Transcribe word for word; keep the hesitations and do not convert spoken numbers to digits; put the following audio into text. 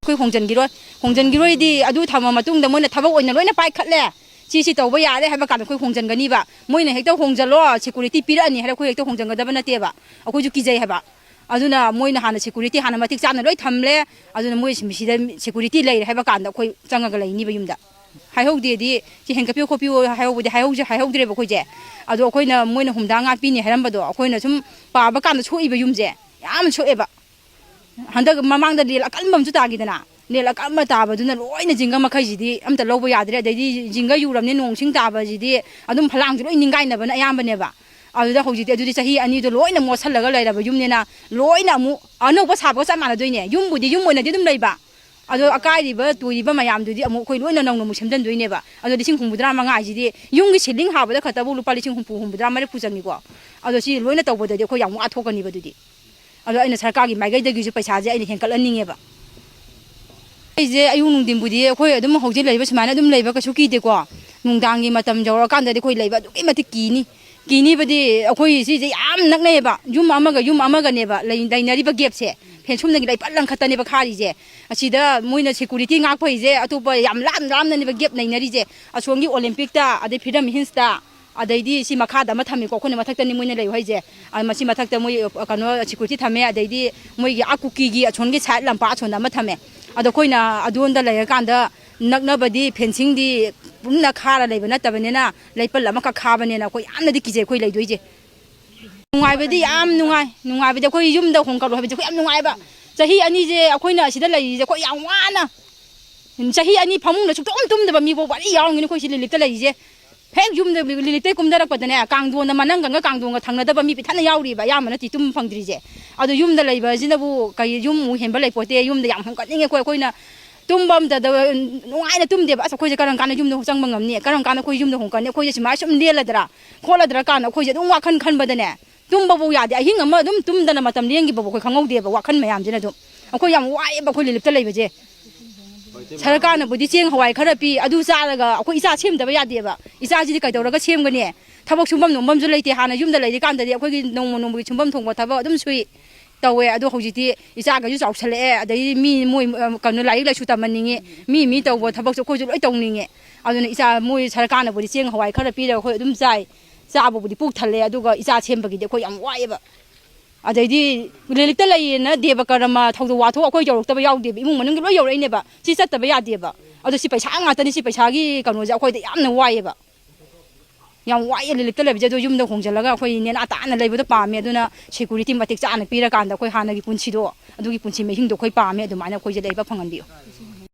ꯑꯩꯈꯣꯏ ꯍꯣꯡꯖꯟꯈꯤꯔꯣꯏ꯫ ꯍꯣꯡꯖꯟꯈꯤꯔꯣꯏꯗꯤ ꯑꯗꯨ ꯊꯝꯃ ꯃꯇꯨꯡꯗ ꯃꯣꯏꯅ ꯊꯕꯛ ꯑꯣꯏꯅ ꯂꯣꯏꯅ ꯄꯥꯏꯈꯠꯂꯦ, ꯁꯤ ꯁꯤ ꯇꯧꯕ ꯌꯥꯔꯦ ꯍꯥꯏꯕ ꯀꯥꯟꯗ ꯑꯩꯈꯣꯏ ꯍꯣꯡꯖꯟꯒꯅꯤꯕ꯫ ꯃꯣꯏꯅ ꯍꯦꯛꯇ "ꯍꯣꯡꯖꯜꯂꯣ, ꯁꯦꯀꯨꯔꯤꯇꯤ ꯄꯤꯔꯛꯑꯅꯤ" ꯍꯥꯏꯔ ꯑꯩꯈꯣꯏ ꯍꯦꯛꯇ ꯍꯣꯡꯖꯟꯒꯗꯕ ꯅꯠꯇꯦꯕ꯫ ꯑꯩꯈꯣꯏꯁꯨ ꯀꯤꯖꯩ ꯍꯥꯏꯕ꯫ ꯑꯗꯨꯅ ꯃꯣꯏꯅ ꯍꯥꯟꯅ ꯁꯦꯀꯨꯔꯤꯇꯤ ꯍꯥꯟꯅ ꯃꯇꯤꯛ ꯆꯥꯅ ꯂꯣꯏ ꯊꯝꯂꯦ꯫ ꯑꯗꯨꯅ ꯃꯣꯏ ꯁꯤꯗ ꯁꯦꯀꯨꯔꯤꯇꯤ ꯂꯩꯔꯦ ꯍꯥꯏꯕ ꯀꯥꯟꯗ ꯑꯩꯈꯣꯏ ꯆꯪꯉꯒ ꯂꯩꯅꯤꯕ ꯌꯨꯝꯗ꯫ ꯍꯥꯏꯍꯧꯗꯦꯗꯤ, "ꯁꯤ ꯍꯦꯟꯒꯠꯄꯤꯌꯨ ꯈꯣꯠꯄꯤꯌꯨ" ꯍꯥꯏꯍꯧꯕꯗꯤ ꯍꯥꯏꯍꯧꯁꯦ-, ꯍꯥꯏꯍꯧꯗ꯭ꯔꯦꯕ ꯑꯩꯈꯣꯏꯁꯦ꯫ ꯑꯗꯣ ꯑꯩꯈꯣꯏꯅ, ꯃꯣꯏꯅ ꯍꯨꯝꯗ꯭ꯔꯥ ꯉꯥꯛꯄꯤꯅꯤ ꯍꯥꯏꯔꯝꯕꯗꯣ, ꯑꯩꯈꯣꯏꯅ ꯁꯨꯝ ꯄꯥꯕ ꯀꯥꯟꯗ ꯁꯣꯛꯏꯕ ꯌꯨꯝꯁꯦ ꯌꯥꯝ ꯁꯣꯛꯑꯦꯕ꯫ ꯍꯟꯗꯛ ꯃꯃꯥꯡꯗ ꯂꯦꯟ ꯑꯀꯟꯕ ꯑꯃꯁꯨ ꯇꯥꯈꯤꯗꯅ, ꯂꯦꯟ ꯑꯀꯟꯕ ꯇꯥꯕꯗꯨꯅ ꯂꯣꯏꯅ ꯖꯤꯡꯒ ꯃꯈꯩꯁꯤꯗꯤ ꯑꯝꯇ ꯂꯧꯕ ꯌꯥꯗ꯭ꯔꯦ꯫ ꯑꯗꯩꯗꯤ ꯖꯤꯡꯒ ꯌꯨꯔꯕꯅꯤꯅ ꯅꯣꯡ ꯁꯤꯡ ꯇꯥꯕꯁꯤꯗꯤ ꯑꯗꯨꯝ ꯐꯂꯥꯡꯁꯨ ꯂꯣꯏ ꯅꯤꯡꯒꯥꯏꯅꯕꯅ ꯑꯌꯥꯝꯕꯅꯦꯕ꯫ ꯑꯗꯨꯗ ꯍꯧꯖꯤꯛꯇꯤ ꯑꯗꯨꯗꯤ ꯆꯍꯤ ꯑꯅꯤꯗꯣ ꯂꯣꯏꯅ ꯃꯣꯠꯁꯜꯂꯒ ꯂꯩꯔꯕ ꯌꯨꯝꯅꯤꯅ, ꯂꯣꯏꯅ ꯑꯃꯨꯛ ꯑꯅꯧꯕ ꯁꯥꯕꯒ ꯆꯞ ꯃꯥꯟꯅꯗꯣꯏꯅꯦ꯫ ꯌꯨꯝꯕꯨꯗꯤ ꯌꯨꯝ ꯑꯣꯏꯅꯗꯤ ꯑꯗꯨꯝ ꯂꯩꯕ, ꯑꯗꯣ ꯑꯀꯥꯏꯔꯤꯕ ꯇꯣꯏꯔꯤꯕ ꯃꯌꯥꯝꯗꯨꯗꯤ ꯑꯃꯨꯛ ꯑꯩꯈꯣꯏ ꯂꯣꯏꯅ ꯅꯧꯅ ꯑꯃꯨꯛ ꯁꯦꯝꯖꯤꯟꯗꯣꯏꯅꯦꯕ꯫ ꯑꯗꯣ ꯂꯤꯁꯤꯡ ꯍꯨꯝꯐꯨꯇꯔꯥ ꯃꯉꯥ ꯍꯥꯏꯁꯤꯗꯤ ꯌꯨꯝꯒꯤ ꯁꯤꯂꯤꯡ ꯍꯥꯕꯗ ꯈꯛꯇꯕꯨ ꯂꯨꯄꯥ ꯂꯤꯁꯤꯡ ꯍꯨꯝꯐꯨ, ꯍꯨꯝꯐꯨꯇꯔꯥ, ꯃꯔꯤꯐꯨ ꯆꯪꯉꯤꯀꯣ꯫ ꯑꯗꯣ ꯁꯤ ꯂꯣꯏꯅ ꯇꯧꯕꯗꯗꯤ ꯑꯩꯈꯣꯏ ꯌꯥꯝ ꯋꯥꯊꯣꯛꯀꯅꯤꯕ ꯑꯗꯨꯗꯤ꯫ ꯑꯗꯣ ꯑꯩꯅ ꯁꯔꯀꯥꯔꯒꯤ ꯃꯥꯏꯀꯩꯗꯒꯤꯁꯨ ꯄꯩꯁꯥꯁꯦ ꯑꯩꯅ ꯍꯦꯟꯀꯠꯍꯟꯅꯤꯡꯉꯦꯕ꯫ ꯑꯩꯁꯦ ꯑꯌꯨꯛ ꯅꯨꯡꯊꯤꯟꯕꯨꯗꯤ ꯑꯩꯈꯣꯏ ꯑꯗꯨꯝ ꯍꯧꯖꯤꯛ ꯂꯩꯕ ꯁꯨꯃꯥꯏꯅ ꯑꯗꯨꯝ ꯂꯩꯕ ꯀꯩꯁꯨ ꯀꯤꯗꯦꯀꯣ꯫ ꯅꯨꯡꯗꯥꯡꯒꯤ ꯃꯇꯝ ꯌꯧꯔꯀꯥꯟꯗꯗꯤ ꯑꯩꯈꯣꯏ ꯂꯩꯕ ꯑꯗꯨꯛꯀꯤ ꯃꯇꯤꯛ ꯀꯤꯅꯤ꯫ ꯀꯤꯅꯤꯕꯗꯤ ꯑꯩꯈꯣꯏ ꯁꯤꯁꯦ ꯌꯥꯝ ꯅꯛꯅꯩꯌꯦꯕ, ꯌꯨꯝ ꯑꯃꯒ ꯌꯨꯝ ꯑꯃꯒꯅꯦꯕ ꯂꯩ-, ꯂꯩꯅꯔꯤꯕ ꯒꯦꯞꯁꯦ꯫ ꯐꯦꯟꯁꯨꯝꯗꯒꯤ ꯂꯩꯄꯜ ꯂꯪꯈꯠꯇꯅꯦꯕ ꯈꯥꯔꯤꯁꯦ꯫ ꯑꯁꯤꯗ ꯃꯣꯏꯅ ꯁꯦꯀꯨꯔꯤꯇꯤ ꯉꯥꯛꯄꯩꯁꯦ ꯑꯇꯣꯞꯄ ꯌꯥꯝ ꯂꯥꯞꯅ ꯂꯥꯞꯅꯅꯦꯕ ꯒꯦꯞ ꯂꯩꯅꯔꯤꯁꯦ꯫ ꯑꯁꯣꯝꯒꯤ ꯑꯣꯂꯦꯝꯄꯤꯛꯇ, ꯑꯗꯩ ꯐ꯭ꯔꯤꯗꯝ ꯍꯤꯜꯁꯇ, ꯑꯗꯩꯗꯤ ꯁꯤ ꯃꯈꯥꯗ ꯑꯃ ꯊꯝꯃꯤꯀꯣ, ꯑꯩꯈꯣꯏꯅ ꯃꯊꯛꯇꯅꯤ ꯃꯣꯏꯅ ꯂꯩꯌꯨ ꯍꯥꯏꯁꯦ꯫ ꯑ, ꯃꯁꯤ ꯃꯊꯛꯇ ꯃꯣꯏ, ꯑ, ꯀꯩꯅꯣ, ꯁꯦꯀ꯭ꯌꯨꯔꯤꯇꯤ ꯊꯝꯃꯦ, ꯑꯗꯩꯗꯤ ꯃꯣꯏꯒꯤ ꯑꯥ ꯀꯨꯀꯤꯒꯤ ꯑꯁꯣꯝꯒꯤ ꯁꯥꯏꯠ ꯂꯝꯄꯥꯛ ꯑꯁꯣꯝꯗ ꯑꯃ ꯊꯝꯃꯦ꯫ ꯑꯗꯣ ꯑꯩꯈꯣꯏꯅ ꯑꯗꯣꯝꯗ ꯂꯩꯔꯀꯥꯟꯗ ꯅꯛꯅꯕꯗꯤ ꯐꯦꯟꯁꯤꯡꯗꯤ ꯄꯨꯟꯅ ꯈꯥꯔ ꯂꯩꯕ ꯅꯠꯇꯕꯅꯤꯅ, ꯂꯩꯄꯜ ꯑꯃꯈꯛ ꯈꯥꯕꯅꯤꯅ ꯑꯩꯈꯣꯏ ꯌꯥꯝꯅꯗꯤ ꯀꯤꯖꯩ ꯑꯩꯈꯣꯏ ꯂꯩꯗꯣꯏꯁꯦ꯫ ꯅꯨꯡꯉꯥꯏꯕꯗꯤ ꯌꯥꯝ ꯅꯨꯡꯉꯥꯏ꯫ ꯅꯨꯡꯉꯥꯏꯕꯗꯤ ꯑꯩꯈꯣꯏ ꯌꯨꯝꯗ ꯍꯣꯡꯀꯠꯂꯣ ꯍꯥꯏꯕꯁꯦ ꯑꯩꯈꯣꯏ ꯌꯥꯝ ꯅꯨꯡꯉꯥꯏꯕ꯫ ꯆꯍꯤ ꯑꯅꯤꯁꯦ ꯑꯩꯈꯣꯏꯅ ꯑꯁꯤꯗ ꯂꯩꯔꯤꯁꯦ ꯑꯩꯈꯣꯏ ꯌꯥꯝ ꯋꯥꯅ, ꯆꯍꯤ ꯑꯅꯤ ꯐꯃꯨꯡꯗ ꯁꯨꯛꯇꯨꯝ ꯇꯨꯝꯗꯕ ꯃꯤꯐꯥꯎ ꯋꯥꯔꯤ ꯌꯥꯎꯔꯝꯒꯅꯤ ꯑꯩꯈꯣꯏ ꯁꯤ ꯂꯤꯂꯤꯞꯇ ꯂꯩꯔꯤꯁꯦ꯫ ꯍꯦꯛ ꯌꯨꯝꯗ ꯂꯤꯂꯤꯞꯇꯩ ꯀꯨꯝꯊꯔꯛꯄꯗꯅꯦ, ꯀꯥꯡꯊꯣꯟꯗ ꯃꯅꯪꯒꯪꯒ ꯀꯥꯡꯊꯣꯟꯒ ꯊꯪꯅꯗꯕ ꯃꯤ ꯄꯤꯊꯠꯅ ꯌꯥꯎꯔꯤꯕ, ꯑꯌꯥꯝꯕꯅ ꯇꯤ ꯇꯨꯝ ꯐꯪꯗ꯭ꯔꯤꯁꯦ꯫ ꯑꯗꯣ ꯌꯨꯝꯗ ꯂꯩꯕꯁꯤꯅꯕꯨ ꯀꯩ, ꯌꯨꯝ ꯑꯃꯨꯛ ꯍꯦꯟꯕ ꯂꯩꯄꯣꯠꯇꯦ꯫ ꯌꯨꯝꯗ ꯌꯥꯝ ꯍꯣꯡꯀꯠꯅꯤꯡꯉꯦ ꯑꯩꯈꯣꯏ, ꯑꯩꯈꯣꯏꯅ ꯇꯨꯝꯕ ꯑꯝꯇꯗ ꯅꯨꯡꯉꯥꯏꯅ ꯇꯨꯝꯗꯦꯕ꯫ "ꯑꯁ, ꯑꯩꯈꯣꯏꯁꯦ ꯀꯔꯝ ꯀꯥꯟꯗ ꯌꯨꯝꯗ ꯆꯪꯕ ꯉꯝꯅꯤ? ꯀꯔꯝ ꯀꯥꯟꯗ ꯑꯩꯈꯣꯏ ꯌꯨꯝꯗ ꯍꯣꯡꯀꯠꯅꯤ? ꯑꯩꯈꯣꯏꯁꯦ ꯁꯨꯃꯥꯏꯅ ꯁꯨꯝ ꯂꯦꯜꯂꯗ꯭ꯔꯥ ꯈꯣꯠꯂꯗ꯭ꯔꯥ?" ꯀꯥꯟꯗ ꯑꯩꯈꯣꯏꯁꯦ ꯑꯗꯨꯝ ꯋꯥꯈꯜ ꯈꯟꯕꯗꯅꯦ, ꯇꯨꯝꯕꯕꯨ ꯌꯥꯗꯦ꯫ ꯑꯍꯤꯡ ꯑꯃ ꯑꯗꯨꯝ ꯇꯨꯝꯗꯅ ꯃꯇꯝ ꯂꯦꯟꯈꯤꯕꯕꯨ ꯑꯩꯈꯣꯏ ꯈꯪꯍꯧꯗꯦꯕ, ꯋꯥꯈꯜ ꯃꯌꯥꯝꯁꯤꯅ ꯑꯗꯨꯝ꯫ ꯑꯩꯈꯣꯏ ꯌꯥꯝ ꯋꯥꯏꯑꯦꯕ ꯑꯩꯈꯣꯏ ꯂꯤꯂꯤꯞꯇ ꯂꯩꯕꯁꯦ꯫ ꯁꯔꯀꯥꯔꯅꯕꯨꯗꯤ ꯆꯦꯡ ꯍꯋꯥꯏ ꯈꯔ ꯄꯤ, ꯑꯗꯨ ꯆꯥꯔꯒ ꯑꯩꯈꯣꯏ ꯏꯆꯥ ꯁꯦꯝꯗꯕ ꯌꯥꯗꯦꯕ꯫ ꯏꯆꯥꯁꯤꯗꯤ ꯀꯩꯗꯧꯔꯒ ꯁꯦꯝꯒꯅꯤ? ꯊꯕꯛ ꯁꯨꯐꯝ ꯅꯣꯝꯐꯝꯁꯨ ꯂꯩꯇꯦ꯫ ꯍꯥꯟꯅ ꯌꯨꯝꯗ ꯂꯩꯔꯤꯀꯥꯟꯗꯗꯤ ꯑꯩꯈꯣꯏꯒꯤ ꯅꯣꯡꯃ ꯅꯣꯡꯃꯒꯤ ꯁꯨꯐꯝ ꯊꯣꯡꯕ ꯊꯕꯛ ꯑꯗꯨꯝ ꯁꯨꯏ꯫ ꯇꯧꯋꯦ꯫ ꯑꯗꯣ ꯍꯧꯖꯤꯛꯇꯤ ꯏꯆꯥꯒꯁꯨ ꯆꯥꯎꯁꯜꯂꯛꯑꯦ, ꯑꯗꯩ ꯃꯤ ꯃꯣꯏ, ꯑ, ꯀꯩꯅꯣ, ꯂꯥꯏꯔꯤꯛ ꯂꯥꯏꯁꯨ ꯇꯝꯍꯟꯅꯤꯡꯉꯤ, ꯃꯤ ꯃꯤ ꯇꯧꯕ ꯊꯕꯛꯁꯨ ꯑꯩꯈꯣꯏꯁꯨ ꯂꯣꯏ ꯇꯧꯅꯤꯡꯉꯦ꯫ ꯑꯗꯨꯅ ꯏꯆꯥ, ꯃꯣꯏ ꯁꯔꯀꯥꯔꯅꯕꯨꯗꯤ ꯆꯦꯡ ꯍꯋꯥꯏ ꯈꯔ ꯄꯤꯔꯒ ꯑꯩꯈꯣꯏ ꯑꯗꯨꯝ ꯆꯥꯏ, ꯆꯥꯕꯕꯨꯗꯤ ꯄꯨꯛ ꯊꯜꯂꯦ꯫ ꯑꯗꯨꯒ ꯏꯆꯥ ꯁꯦꯝꯕꯒꯤꯗꯤ ꯑꯩꯈꯣꯏ ꯌꯥꯝ ꯋꯥꯏꯑꯦꯕ꯫ ꯑꯗꯩꯗꯤ ꯂꯤꯂꯤꯛꯇ ꯂꯩꯌꯦꯅ ꯗꯦꯕ ꯀꯔꯃ ꯊꯧꯗꯣꯛ ꯋꯥꯊꯣꯛ ꯑꯩꯈꯣꯏ ꯌꯧꯔꯛꯇꯕ ꯌꯥꯎꯗꯦꯕ, ꯏꯃꯨꯡ ꯃꯅꯨꯡꯒꯤ ꯂꯣꯏ ꯌꯧꯔꯛꯏꯅꯦꯕ꯫ ꯁꯤ ꯆꯠꯇꯕ ꯌꯥꯗꯦꯕ꯫ ꯑꯗꯣ ꯁꯤ ꯄꯩꯁꯥ ꯉꯥꯛꯇꯅꯤ, ꯁꯤ ꯄꯩꯁꯥꯒꯤ ꯀꯩꯅꯣꯁꯦ ꯑꯩꯈꯣꯏꯗ ꯌꯥꯝꯅ ꯋꯥꯏꯑꯦꯕ꯫ ꯌꯥꯝ ꯋꯥꯏꯑꯦ ꯂꯤꯂꯤꯛꯇ ꯂꯩꯕꯁꯦ꯫ ꯑꯗꯣ ꯌꯨꯝꯗ ꯍꯣꯡꯖꯤꯜꯂꯒ ꯑꯩꯈꯣꯏ ꯅꯦꯅꯥ ꯇꯥꯅ ꯂꯩꯕꯗꯣ ꯄꯥꯝꯃꯦ꯫ ꯑꯗꯨꯅ ꯁꯦꯀꯨꯔꯤꯇꯤ ꯃꯇꯤꯛ ꯆꯥꯅ ꯄꯤꯔꯀꯥꯟꯗ ꯑꯩꯈꯣꯏ ꯍꯥꯟꯅꯒꯤ ꯄꯨꯟꯁꯤꯗꯣ, ꯑꯗꯨꯒꯤ ꯄꯨꯟꯁꯤ ꯃꯍꯤꯡꯗꯣ ꯑꯩꯈꯣꯏ ꯄꯥꯝꯃꯦ꯫ ꯑꯗꯨꯃꯥꯏꯅ ꯑꯩꯈꯣꯏꯁꯦ ꯂꯩꯕ ꯐꯪꯍꯟꯕꯤꯌꯨ꯫